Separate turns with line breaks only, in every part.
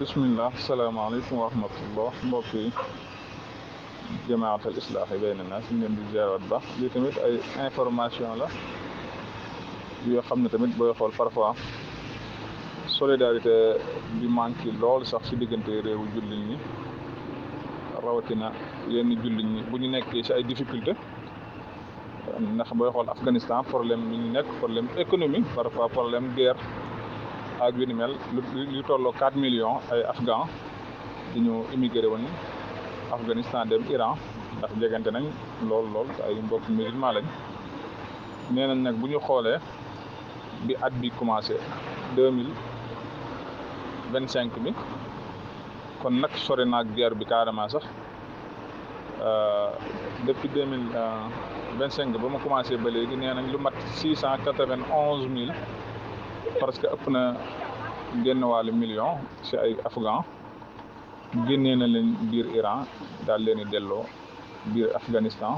bismillah salaamaaleykum wa rahmatullah mbokk yi jamaatal islaahi bayna naas ñu leen di ziarat baax lii tamit ay information la yoo xam ne tamit booy xool parfois solidarité bi manqué lool sax ci diggante réewu jullit ñi rawatina yenn jullit ñi bu ñu nekkee ci ay difficulté ndax booy xool Afghanistan problème mi ñu nekk problème économie parfois problème guerre ak yu ni mel lu tolloo 4 millions ay afghans di ñu immigré woon Afghanistan dem Iran ndax jegante nañ lool te ay mbokk musulman lañ nee nañ nag bu ñu xoolee bi at bi commencé 2025 bi kon nag sori naag guerre bi carrément sax depuis 2025 ba mu commencé ba léegi nee nañ lu mat 691 000 parce que ëpp na genn wàllu million ci ay afghan génnee na leen biir Iran daal leen di delloo biir Afghanistan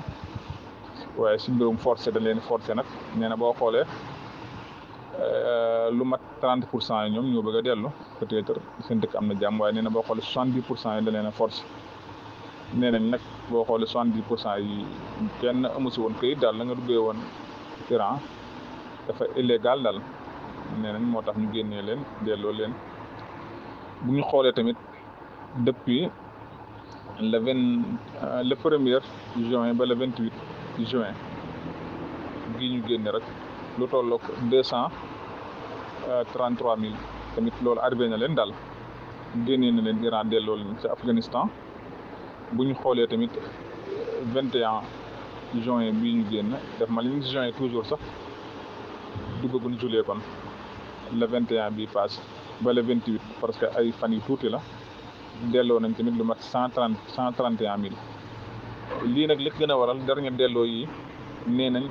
waaye ci mbirum forcé dañ leen forcé nag nee na boo xoolee lu mat 30% yi ñoom ñoo bëgg a dellu peut-être seen dëkk am na jàmm waaye nee na boo xoolee 70% yi da leen a forcé nee nañ nag boo xoolee 70% yi kenn amu si woon këyit daal la nga duggee woon Iran dafa illégal daal nee nañ moo tax ñu génnee leen delloo leen bu ñu xoolee tamit depuis le 1er juin ba le 28 juin gi ñu génne rek lu tollook 233 000 tamit loolu arrivé na leen daal génnee na leen Iran delloo leen ci Afghanistan bu ñu xoolee tamit 21 juin bii ñu génn def ma leen juin toujours sax duggaguñ juillet kon le 21 bi passé ba le 28 parce que ay fan yu tuuti la delloo nañ tamit lu mat 131 000 lii nag li gën a waral dernier delloo yi nee nañ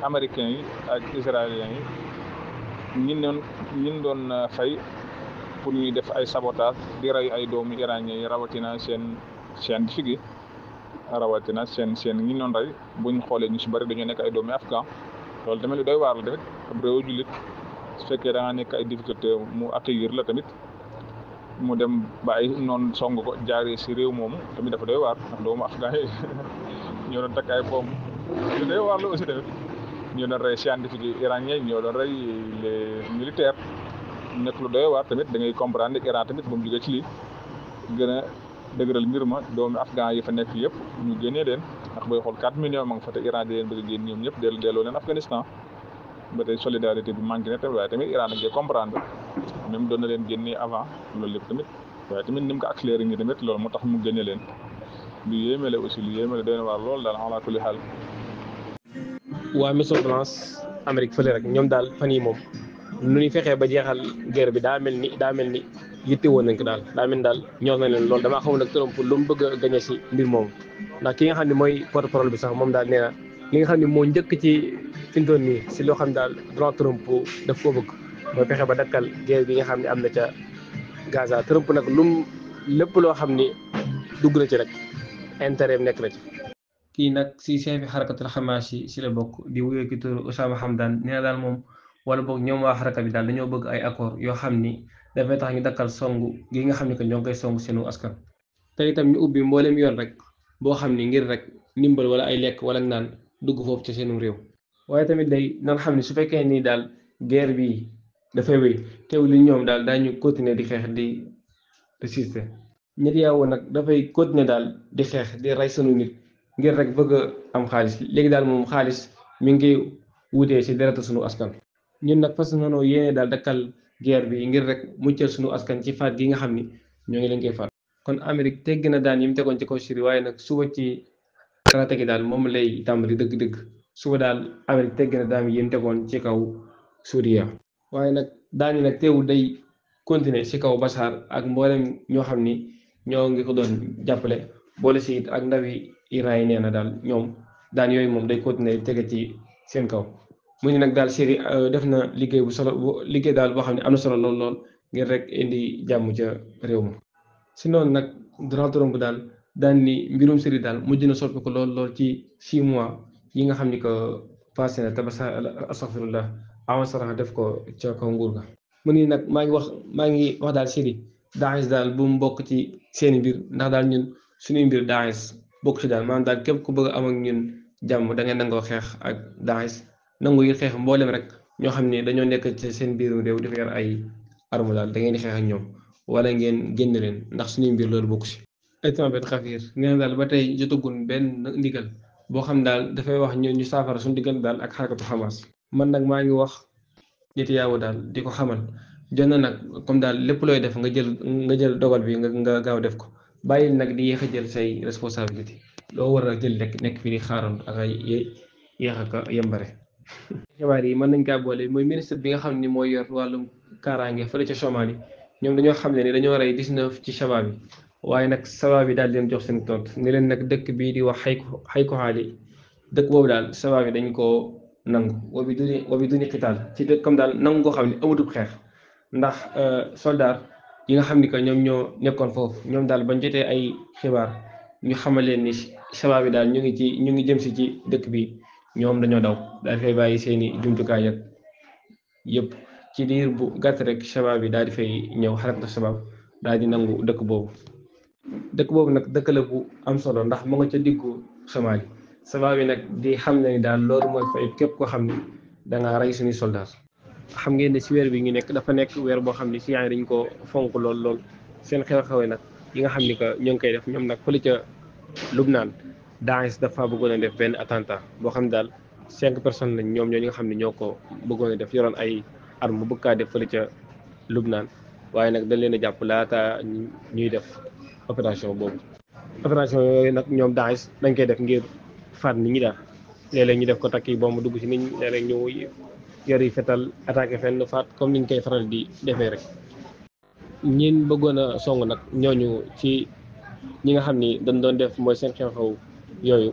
américains yi ak israéliens yi ñi doon fay pour ñuy def ay sabotage di rey ay doomu iranien yi rawatina seen scientifique yi rawatina seen ñi doon rey buñ xoolee ñu si bëri dañoo nekk ay doomu afghan loolu tamit lu doy waar la tamit ab réew jullit su fekkee da nga nekk ay difficulté mu accueillir la tamit mu dem ba ay noonu song ko jaaree si réew moomu tamit dafa doy waar ndax doomu afghan yi ñoo doon takk ay bomb lu doy waar la aussi tamit ñoo doon rey scientifique yi iranien ñoo doon rey les militaires nekk lu doy waar tamit da ngay comprendre ne Iran tamit ba mu jógee ci lii gën a dëgëral mbir ma doomu afghan yi fa nekk yëpp ñu génnee leen ndax booy xool 4 millions ma nga fa te Iran di leen bëgg a génn ñoom ñëpp delloo leen Afghanistan ba tey solidarité bi manqué na tamit waaye tamit Iran dañ koy comprendre même doon na leen génnee avant loolu lépp tamit waaye tamit ni mu ko accéléré nii tamit loolu moo tax mu génne leen lu yéeme la aussi lu yéeme la doy na waar loolu daal ala kulli xaal.
waa Maison Blanche Amérique fële rek ñoom daal fan yi moom nu ñuy fexee ba jeexal guerre bi daa mel ni yitte woon nañ ko daal daa mel ni daal ñor na leen loolu damaa xamul nag Trump lu mu bëgg a gañe si mbir moomu ndax ki nga xam ne mooy porte-parole bi sax moom daal nee na li nga xam ne moo njëkk ci fi mu toll nii si loo xam ne daal Donald Trump daf koo bëgg mooy fexe ba dakkal guerre bi nga xam ne am na ca Gaza. Trump nag lépp loo xam ni dugg na ci rek intérêt nekk na ci. kii nag si chef xarakatul Hamas yi si la bokk di wuyoo ki turu Osama Hamdan nee na daal moom wala boog ñoom waa xaraka bi daal dañoo bëgg ay accord yoo xam ni dafay tax ñu dakkal songu gi nga xam ne que ñoo ngi koy songu seenu askan. te itam ñu ubbi mboolem yoon rek boo xam ni ngir rek ndimbal wala ay lekk wala naan dugg foofu ci seenu réew. waaye tamit day na nga xam ne su fekkee nii daal guerre bi dafay wéy teew li ñoom daal daañu continuer di xeex di résister. Netanyahu nag dafay continuer daal di xeex di rey sunu nit ngir rek bëgg am xaalis léegi daal moom xaalis mi ngi wutee ci dereta sunu askan. ñun nag fas nañoo yéene daal dakkal guerre bi ngir rek muccal sunu askan ci faat gi nga xam ni ñoo ngi leen koy faat. kon Amérique tegg na daan yi mu tegoon ci kaw Syrie waaye nag suba ci talaata gi daal moom lay tàmbali dëgg-dëgg suba daal Amérique tegg na daan yi mu tegoon ci kaw Suuriya. waaye nag daan yi nag teewul day continuer ci kaw Bachar ak mboolem ñoo xam ni ñoo ngi ko doon jàppale boole si it ak ndawi Iran yi nee na daal ñoom daan yooyu moom day continuer tege ci seen kaw. mu ne nag daal Syrie def na liggéey daal boo xam ne am na solo lool ngir rek indi jàmm ca réew ma si noonu nag Donald Trump daal daan ni mbirum Syrie daal mujj na soppi ko lool ci 6 mois yi nga xam ni que passé na te ba astaghfirullah awan saraxa def ko ca kaw nguur ga. mu ni nag maa ngi wax daal Syrie Daesh daal bu mu bokk ci seen mbir ndax daal ñun suñuy mbir Daesh bokk ci daal maanaam daal képp ku bëgg am ak ñun jàmm da ngay nangoo xeex ak Daesh nangu yi xeex mboolem rek ñoo xam ne dañoo nekk ci seen biirum réew dafa yor ay arme daal da ngeen di xeex ak ñoom wala ngeen génn leen ndax suñuy mbir loolu bokk ci. aytan benn xafiir ngeen daal ba tey jotagun benn ndigal boo xam daal dafay wax ñu saafara suñu diggante daal ak xarakatu Hamas man nag maa ngi wax nit yaawu daal di ko xamal jot na nag comme daal lépp looy def nga jël dogal bi nga gaaw def ko bàyyil nag di yéex a jël say responsabilité loo war a jël rek nekk fii di xaaroon ak ay yéex a ko yembare. xibaar yi mën nañ kaa boole mooy ministre bi nga xam ni mooy yor wàllum kaaraange fële ca Somalie ñoom dañoo xam ne ni dañoo rey 19 ci shabaab yi waaye nag shabaab yi daal di leen jox seen tontu ni leen nag dëkk bii di wax xayko xaali dëkk boobu daal shabaab yi dañ koo nangu wabi duni xitaal ci dëkk comme daal nangu koo xam ne amatub xeex ndax soldat yi nga xam ni que ñoom ñoo nekkoon foofu ñoom daal bañ jotee ay xibaar ñu xamal leen ni shabaab yi daal ñu ngi jëm si ci dëkk bi ñoom dañoo daw daal di fay bàyyi seeni jumtukaay ak yëpp ci diir bu gàtt rek shabaab yi daal di fay ñëw xarakatu shabaab daal di nangu dëkk boobu nag dëkk la bu am solo ndax mu nga ca diggu Somalie shabaab yi nag di xam ne ni daal loolu mooy fay képp koo xam ni da nga rey suñuy soldat xam ngeen ne si weer bi ñu nekk dafa nekk weer boo xam ne si yaa ngi dañ ko fonk lool seen xew-xew nag yi nga xam ni que ñoo ngi koy def ñoom nag fële ca Lubnaan Daesh dafa bëggoon a def benn attentat boo xam ne daal 5 personnes lañ ñoom ñoo ñi nga xam ne ñoo ko bëggoon a def yoroon ay arme bu bëgg kaa def fële ca Lubnaan waaye nag dañ leen a jàpp laata ñuy def opération boobu. opération yooyu nag ñoom Daesh dañ koy def ngir faat nit ñi daal léeg-léeg ñu def ko takki bomb dugg ci nit ñi léeg-léeg ñu yor yi fetal attaqué fenn faat comme niñ koy faral di defee rek. ñin bëggoon a song nag ñooñu ci ñi nga xam ni dañ doon def mooy seen xew-xew yooyu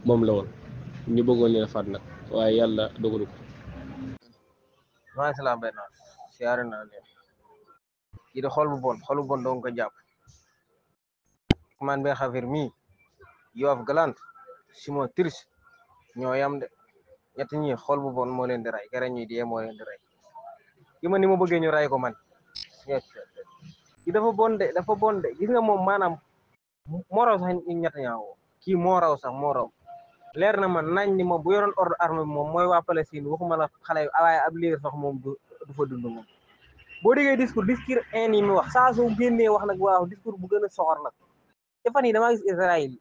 moom la woon ñu bëggoon leen a faat nag waaye yàlla dogalu ko.
maa salaam benn siyaare naa leen kii de xol bu bon dong ko jàpp man Ben Xafir mi Yoav Galant Simon Tirs ñoo yam de ñett ñi xol bu bon moo leen di rey kere ñi di moo leen di rey ki ma ni ma bëggee ñu rey ko man ki dafa bon de gis nga moom maanaam moo raw sax ñett ñaawo kii moo raw sax moo raw leer na man nañ ni moom bu yoroon ordre armée bi moom mooy waa Palestine waxuma la xale waaye ab liir sax moom du fa dund moom boo déggee discours in yi mi wax saa su génnee wax nag waaw discours bu gën a soxor nag te fan yi damaa gis Israël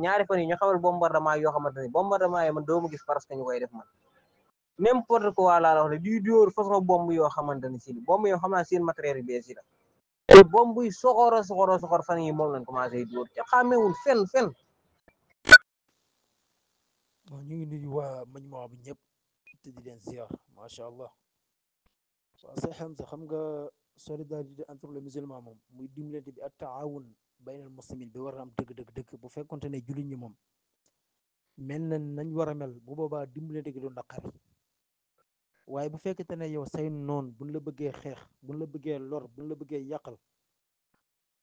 ñaari fan yi ñu xawal bombardement yoo xamante ne bombardement yi man doomu gis parce que ñu koy def man n'importe quoi laa la wax ne di dóor façon bomb yoo xamante ne si bomb yoo xam naa seen matériel yi bees yi la te bomb yi soxor fan yi moom lañ commencé dóor te xàmmewul fenn
bon ñu ngi nuyu waa Majmua bi ñëpp te di leen ziar macha allah waaw say xam sa xam nga solidarité entre les musulmans moom muy dimbalante bi ak taawun baynal muslimin bi war a am dëgg bu fekkonte ne jullit ñi moom mel na nañ war a mel bu boobaa dimbalante gi du naqari waaye bu fekkente ne yow say noon buñ la bëggee xeex buñ la bëggee lor buñ la bëggee yàqal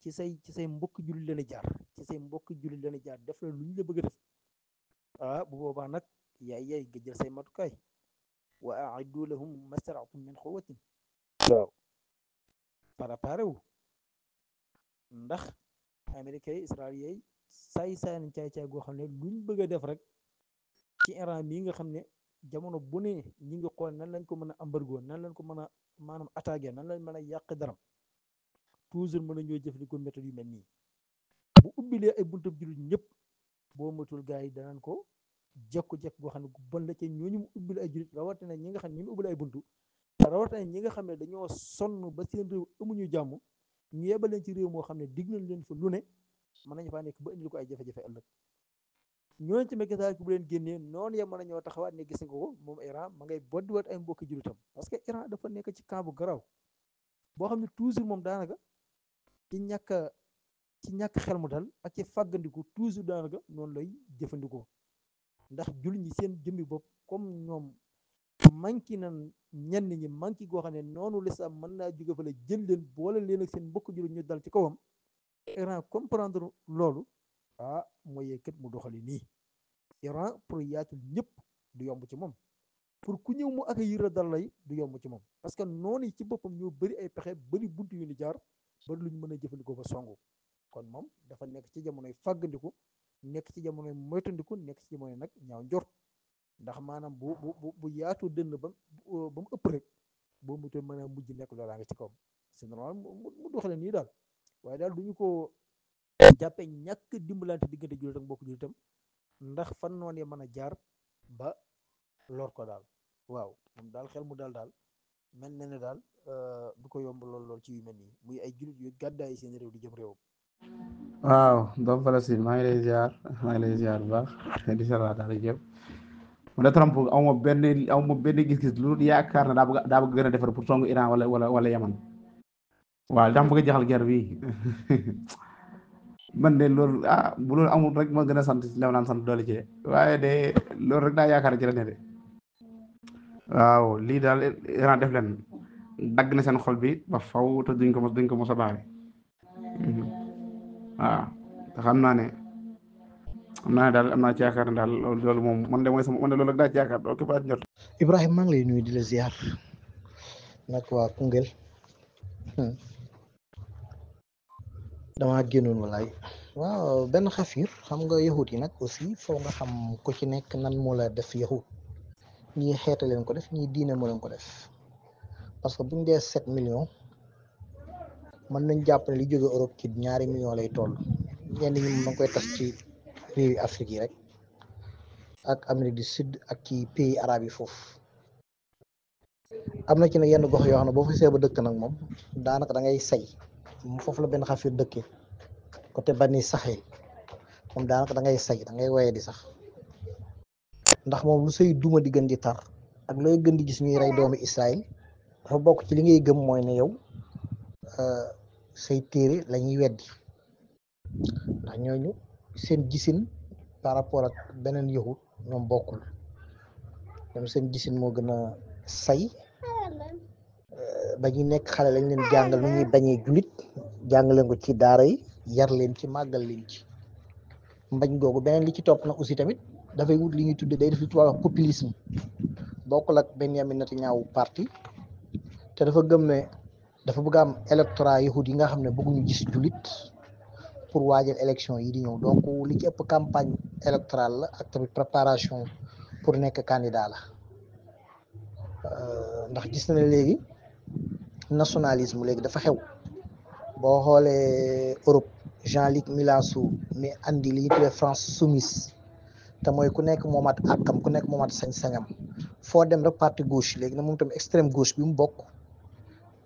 ci say mbokk jullit leen jaar ci say mbokk jullit leen jaar def la lu ñu la bëgg a def bu boobaa nag yaay nga jël say matukaay wa aiddu lahum mastaratum min quwwatin waaw préparé wu ndax américain yi israélien yi saay nañ caay goo xam ne luñ bëgg a def rek ci Iran mii nga xam ne jamono bu ne ñi ngi xool nan lañ ko mën a embargo nan lañ ko mën a maanaam attaqué nan lañ mën a yàq daram toujours mën a ñoo jëfandikoo méthode yu mel nii bu ubbilee ay buntab jullit ñëpp boo matul gars yi danaan ko jekku-jekk goo xam ne gu bon la ca ñooñu mu ubbil ay jullit rawatina ñi nga xam ne ñi mu ubbil ay buntu rawatina ñi nga xam ne dañoo sonn ba seen réew amuñu jàmm ñu yebal leen ci réew moo xam ne dig nañ leen fa lu ne mën nañu faa nekk ba indil ko ay jafe-jafe ëllëg ñooñu tamit gisaar bu leen génnee noonu ya mën a ñoo taxawaat ne gis nga ko moom Iran ma ngay boddiwaat ay mbokki jullitam parce que Iran dafa nekk ci camp bu garaaw boo xam ne toujours moom daanaka ci ñàkk xel mu dal ak ci fàggandiku toujours daanaka noonu lay jëfandikoo ndax jul ñi seen jëmmi bopp comme ñoom manki nan ñenn ñi manki goo xam ne noonu lislaam mën naa jóge fa la jël leen boole leen ak seen mbokk jullit ñu dal ci kawam Iran comprendre loolu mooy yëkkat mu doxali nii Iran pour yaatul ñëpp du yomb ci moom pour ku ñëw mu accueillir dal lay du yomb ci moom parce que noonu yi ci boppam ñoo bëri ay pexe bëri buntu yu ni jaar ba luñ mën a jëfandikoo ba songu kon moom dafa nekk ci jamonoy fàggandiku nekk ci jamonoy moytandiku nekk ci jamonoy nag ñaaw njort ndax maanaam bu yaatu dënn ba mu ëpp rek boo mu mën a mujj nekk loolaa nga ci kawam c'est normal mu doxale nii daal waaye daal du ñu ko jàppee ñàkk dimbalante diggante jullit ak mbokk jullitam ndax fan noon ya mën a jaar ba lor ko daal waaw moom daal xel mu daal mel na ne daal du ko yomb lool ci yu mel nii muy ay jullit yu gàddaay seen réew di jëm réewam.
waaw doom Palestine maa ngi lay ziar bu baax di sala daal yëpp mu ne Trump aw ma benn gis-gis lu yaakaar na daa bëgg gën a defar pour songu Iran wala Yaman waaw daa bëgg a jaxal guerre bi man de loolu bu loolu amul rek ma gën a sant lew naan sant doole ci de waaye de loolu rek daa yaakaar ci la ne de waaw lii daal Iran def leen dagg na seen xol bi ba faw te duñ ko mos a baale waaw te xam naa ne daal am naa ci yaakaar ne daal loolu moom man de loolu rek daa ci yaakaar loolu képp a jot.
Ibrahima maa ngi lay nuyu di la ziar nag waa Koungheul damaa génnoon walaay waaw benn xafir xam nga yahut yi nag aussi foo nga xam ku ci nekk nan moo la def yahut ñii xeeta leen ko def ñii diine moo leen ko def parce que buñ dee 7 millions mën nañ jàpp ne li jóge Europe ci 2 millions lay toll ñenn ñi ma ngi koy tas ci réewi Afrique yi rek ak Amérique du Sud ak ci pays arabes yi foofu am na ci ne yenn gox yoo xam ne boo fa see ba dëkk nag moom daanaka da ngay say foofu la benn xafir dëkkee côté Bani Sahel moom daanaka da ngay say da ngay waye di sax ndax moom lu say duma di gën di tar ak looy gën di gis ñuy rey doomi Israël dafa bokk ci li ngay gëm mooy ne yow say téere la ñuy weddi ndax ñooñu seen gisin par rapport ak beneen yahut ñoom bokkul ñoom seen gisin moo gën a say ba ñu nekk xale lañ leen jàngal nu ñuy bañee jullit jàngal leen ko ci daara yi yar leen ci màggal leen ci mbañ googu beneen li ci topp nag aussi tamit dafay wut li ñuy tudde day def li tubaab wax populisme bokkul ak Benyamin Netanyahu parti te dafa gëm ne dafa bëgg am électorat yahud yi nga xam ne bëgguñu gis jullit pour waajal élection yi di ñëw donc li ci ëpp campagne électorale la ak tamit préparation pour nekk candidat la ndax gis na ne léegi nationalisme léegi dafa xew boo xoolee Europe Jean-Luc Mélenchon mi andi li ñuy tuddee France soumise te mooy ku nekk moomaat àkkam ku nekk moomaat sañ-sañam foo dem rek parti gauche léegi na moom tamit extrême gauche bi mu bokk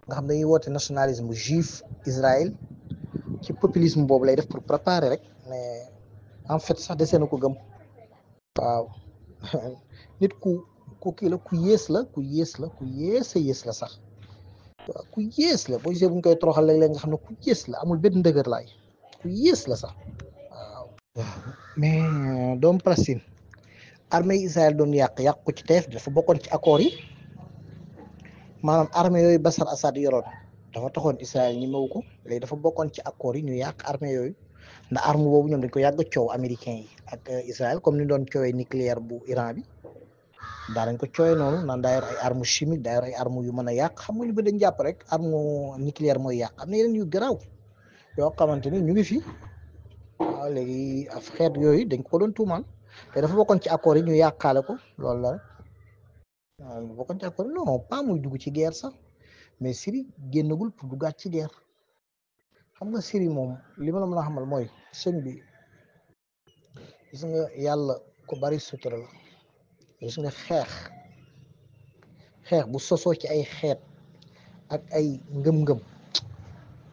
nga xam dañuy woote nationalisme juif Israël ci populisme boobu lay def pour préparer rek mais en fait sax desee na ko gëm waaw nit ku kii la ku yées la ku yées la sax waaw ku yées la boo gisee bu ñu koy toroxal léeg-léeg nga xam ne ku yées la amul benn ndëgër laay ku yées la sax waaw mais doomu Palestine armée Israël doon yàq ko ci teef dafa bokkoon ci accord yi maanaam armée yooyu Bachar Assad yoroon dafa taxoon Israël ñi mawu ko léegi dafa bokkoon ci accord yi ñu yàq armée yooyu ndax arme boobu ñoom dañ ko yàgg coow américain yi ak Israël comme ni doon coowee nucléaire bu Iran bi daa dañ ko coowee noonu naan daa yor ay arme chimique daa yor ay arme yu mën a yàq xam nga ñu ba dañ jàpp rek arme nucléaire mooy yàq am na yeneen yu garaaw yoo xamante ni ñu ngi fi waaw léegi xeet yooyu dañ ko doon tuumaal te dafa bokkoon ci accord yi ñu yàqaale ko loolu la rek waaw bokkoon ci accord yi non pas muy dugg ci guerre sax mais Syrie génnagul pour duggaat ci guerre xam nga Syrie moom li ma la mën a xamal mooy sëñ bi gis nga yàlla ko bari sutura la gis nga xeex bu sosoo ci ay xeet ak ay ngëm-ngëm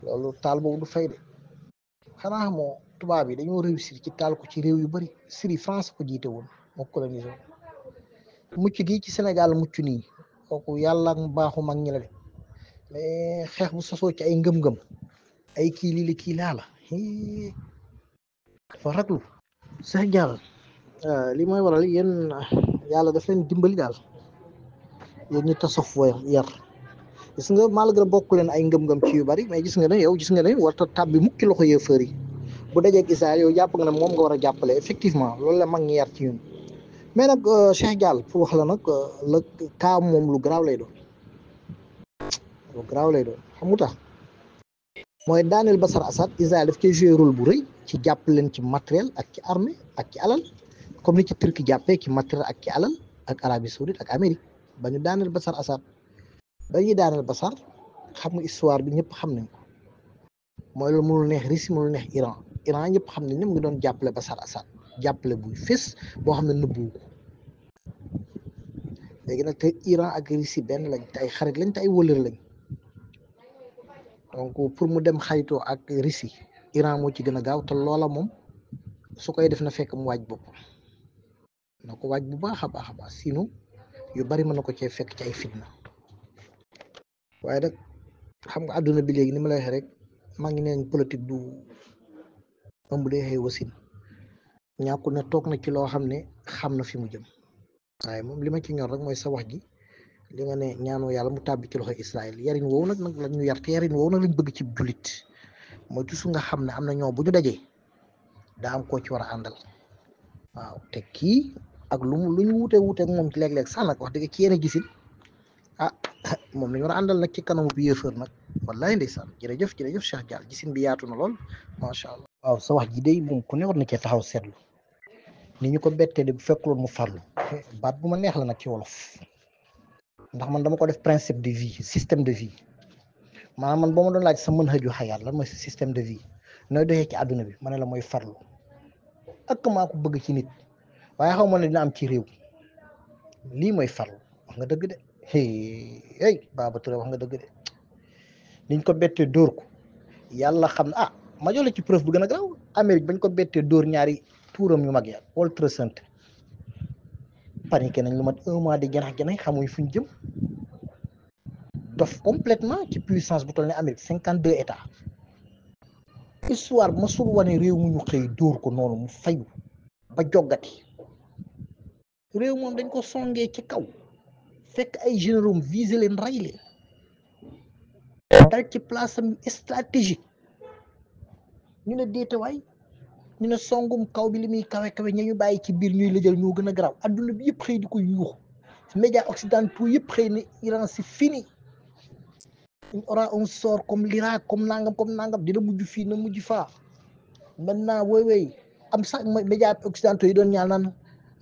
loolu taal boobu du fay de xanaa xamoo tubaab yi dañoo réussir ci taal ko ci réew yu bari Syrie France ko jiite woon moo colonisé mucc gi ci Sénégal mucc nii kooku yàlla ak mbaaxu mag ñi la de mais xeex bu sosoo ci ay ngëm-ngëm ay kii lii la kii laa la dafa raglu sax jàll li mooy waral yéen yàlla daf leen dimbali daal yéen ñu tasaf yar gis nga malgré bokk leen ay ngëm-ngëm ci yu bari mais gis nga ne yow gis nga ne warta tàbbi mukki loxo yéefar yi bu dajeeg Israël yow jàpp nga ne moom nga war a jàppale effectivement loolu la mag ñi yar ci ñun mais nag Cheikh Diall pour wax la nag la kaa moom lu garaaw lay doon xam nga tax mooy daaneel Bachar Assad. Israël daf cee joué rôle bu rëy ci jàpp leen ci matériel ak ci armée ak ci alal comme ni ci Turquie jàppee ci matériel ak ci alal ak Arabie Saoudite ak Amérique ba ñu daaneel Bachar Assad. ba ñuy daaneel Bachar xam nga histoire bi ñëpp xam nañ ko mooy lu mënul neex Russie mënul neex Iran ñëpp xam nañ ne mu ngi doon jàppale Bachar Assad jàppale buy fés boo xam ne nëbbu ko léegi nag te Iran ak Russie benn lañ te ay xarit lañ te ay wëlër lañ donc pour mu dem xaritoo ak Russie Iran moo ci gën a gaaw te loola moom su koy def na fekk mu waaj bopp na ko waaj bu baax a baax sinon yu bari mën na ko cee fekk ci ay fitna waaye nag xam nga àdduna bi léegi ni ma lay waxee rek maa ngi neen politique du ëmb day xëy wasin ñàkku ne toog na ci loo xam ne xam na fi mu jëm waaye moom li ma ci ñor rek mooy sa wax ji li nga ne ñaanoo yàlla mu tàbbi ci loxo Israël yarin woowu nag la ñu yar te yarin woowu nag lañ bëgg ci jullit mooy toujours nga xam ne am na ñoo bu ñu dajee daa am koo ci war a àndal waaw te kii ak lu ñu wuuteeg moom ci léeg-léeg sax nag wax dëgg ci yéen a gisin moom la ñu war a àndal nag ci kanamu bi yéefar nag wallahi ndeysaan jërëjëf Cheikh Dial gisin bi yaatu na lool macha allah. waaw sa wax ji day moom ku ne war na cee taxaw seetlu ni ñu ko bettee de bu fekkuloon mu farlu baat bu ma neex la nag ci wolof ndax man dama ko def principe de vie système de vie maanaam man boo ma doon laaj sa mën xëju xayaat lan mooy sa système de vie nooy doxee ci àdduna bi ma ne la mooy farlu ak maa ko bëgg ci nit waaye xaw ma ne dina am ci réew lii mooy farlu wax nga dëgg de hey Baba Touré wax nga dëgg de niñ ko bettee dóor ko yàlla xam ne ma jox la ci preuve bu gën a gaaw Amérique bañ ko bettee dóor ñaari tuuram yu mag ya World Trade Center paniqué nañ lu mat 1 mois di janax xamuñ fuñ jëm dof complètement ci puissance bu toll ne Amérique 52 états histoire masul wane réew mu ñu xëy dóor ko noonu mu fayu ba joggati réew moom dañ ko songee ci kaw fekk ay généraux visé leen rey leen dal ci place am stratégique ñu ne déetawaay ñu ne songum kaw bi li muy kawe ña ñu bàyyi ci biir ñuy lëjal ñoo gën a garaaw adduna bi yëpp xëy di ko yuuxu médias occidentaux yëpp xëy ne Iran c'est fini il aura un sort comme l'Irak comme nangam dina mujj fii na mujj faa maintenant woy am sax médias occidentaux yi doon ñaan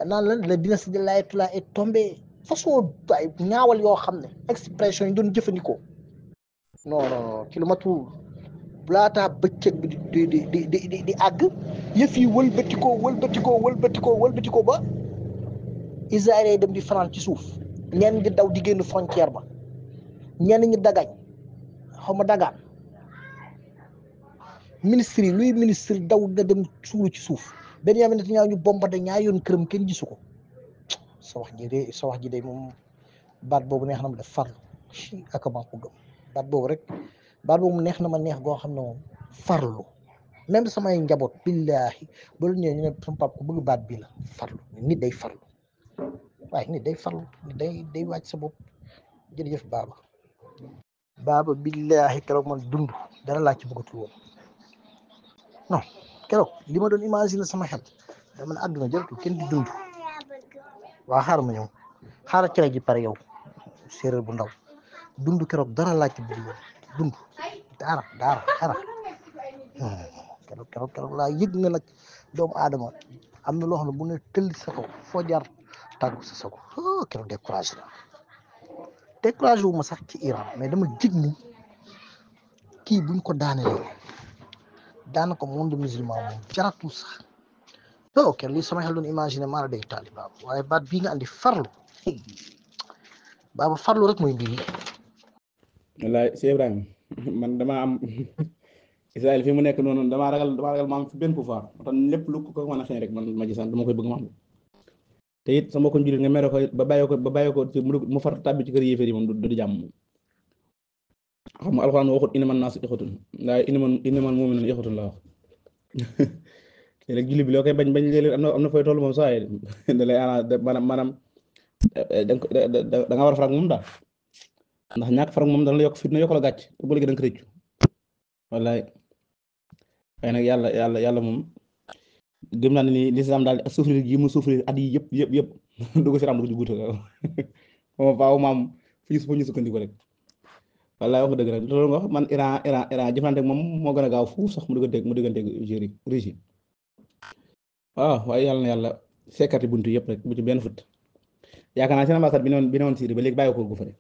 naan la dynastie de l'Ayatollah est tombée façon ay ñaawal yoo xam ne expression yi doon jëfandikoo non ci lu matul laataa bëccëg bi di àgg yëf yi wëlbatikoo ba Israël dem di fanaan ci suuf ñenn ñi daw di génn frontière ba ñenn ñi dagañ xaw ma dagaan ministre yi luy ministre daw nga dem suulu ci suuf Benyamin Netanyahu ñu bombardé ñaari yoon këram kenn gisu ko sa wax ji de moom baat boobu neex na ma def farlu ak maa ko gëm baat boobu neex na ma neex goo xam ne moom farlu même samay njaboot billaahi ba lu ñëwee ñu ne sama papa ko bëgg baat bii la farlu nit day farlu waaye nit day farlu nit day wàcc sa bopp jërëjëf Baba billaahi keroog man dund dara laa ci bëggatul woon non keroog li ma doon imaginer sama xel dama ne àdduna jëratul kenn di dund waa xaaral ma ñëw xaaral cere ji pare yow séeréer bu ndaw dund keroog dara laa ci bëgg woon dund dara keroog laa yëg nga nag doomu aadama am na loo xam ne bu ne tëll sa kaw foo jaar tàggu sa sago keroog découragé wu ma sax ci Iran mais dama jig ni kii buñ ko daanelee daanaka monde musulman moom jaratul sax ok lii sama xel doon imaginer maa la day taali Baba waaye baat bii nga andi farlu Baba farlu rek mooy mbir yi.
wallaay Cheikh Ibrahima man dama am Israël fi mu nekk noonu damaa ragal ma am fi benn pouvoir moo tax lépp lu ko mën a xëy rek man ma gisaan dama koy bëgg ma am te it sama ko njëriñ nga mere ko ba bàyyi ko ci mu far tàbbi ci kër yéeféer yi moom du di jàmm xam nga alxuraan waxut innaman naasu ixwatun waaye innamal mu'minuuna ixwatun la wax léegi julli bi loo koy bañ léeg-léeg am na fooy toll moom saa yi da lay maanaam da nga war a farak moom daal ndax ñàkk farak moom dana la yokk fitna yokk la gàcc te bu léegi da nga ko rëccu wallaay waaye nag yàlla moom gëm naa ne ni lislaam daal souffrir yi mu souffrir at yi yëpp du ko si ram du ko ci guuta moom faaw maam fu ñu sukkandiku rek wallaay wax nga dëgg rek loolu nga wax man Iran jëflante moom moo gën a gaaw fuuf sax mu digganteeg Russie waaw waaye yàlla na yàlla sekkati buntu yëpp rek bu ci benn fët yaakaar naa seen ambassade bi newoon Syrie ba léegi bàyyi ko gu fa de